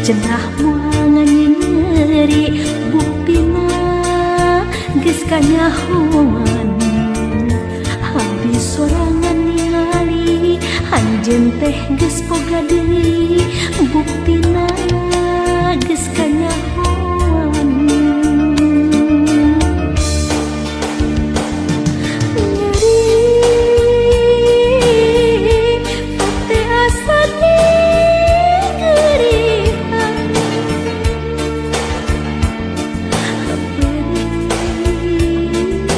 Cenah moal nganyeri buktina geus kanyahoan. Habis sorangan ningali anjeun teh geus boga deui buktina geus kanyahoan. Nyeri hate asa digerihan,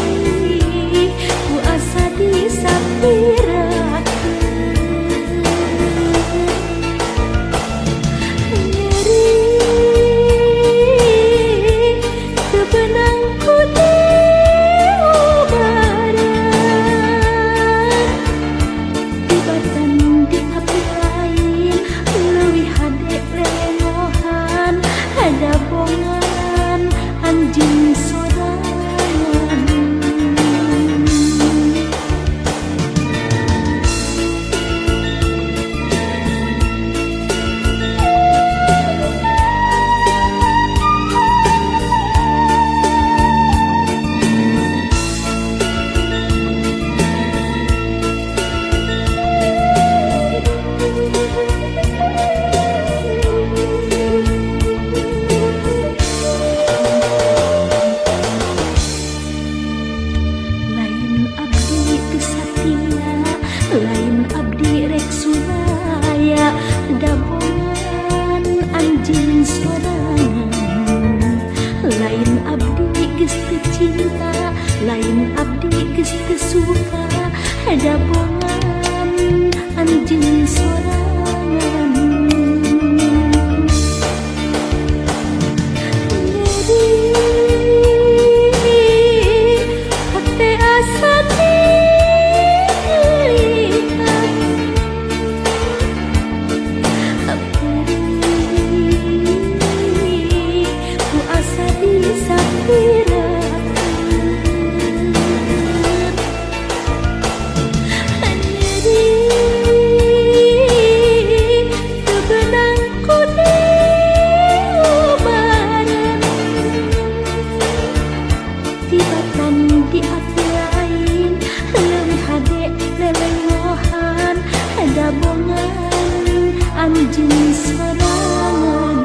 perih ku asa disapirakeun. Nyeri teu beunang ku diubaran, tibatan di api lain leuwih hade lelengohan dabongan anjeun sorangan. Lain abdi teu satia, lain abdi rek sulaya dabongan anjeun sorangan. Lain abdi geus teu cinta, lain abdi geus teu suka dabongan anjeun sorangan. Nyeri hate asa digerihan, perih ku asa disapirakeun. Nyeri teu beunang ku diubaran, tibatan di api lain leuwih hade lelengohan dabongan anjeun sorangan.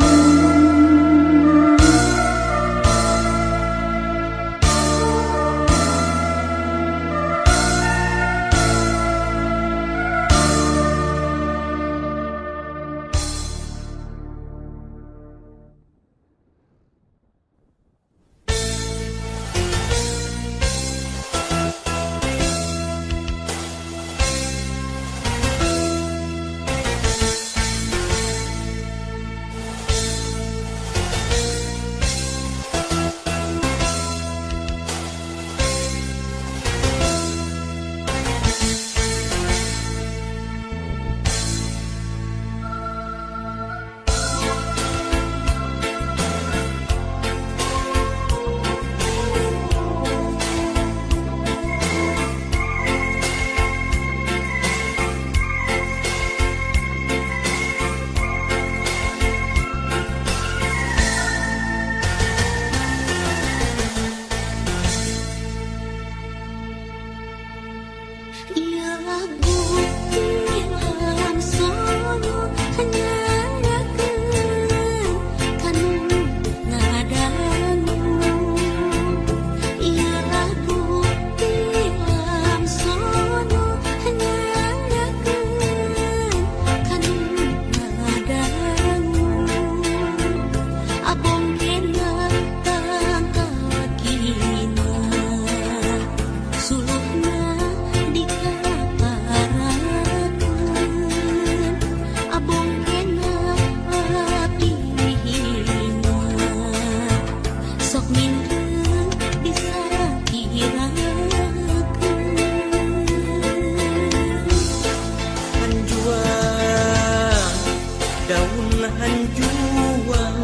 Hanjuang,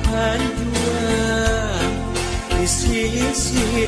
hanjuang di sisi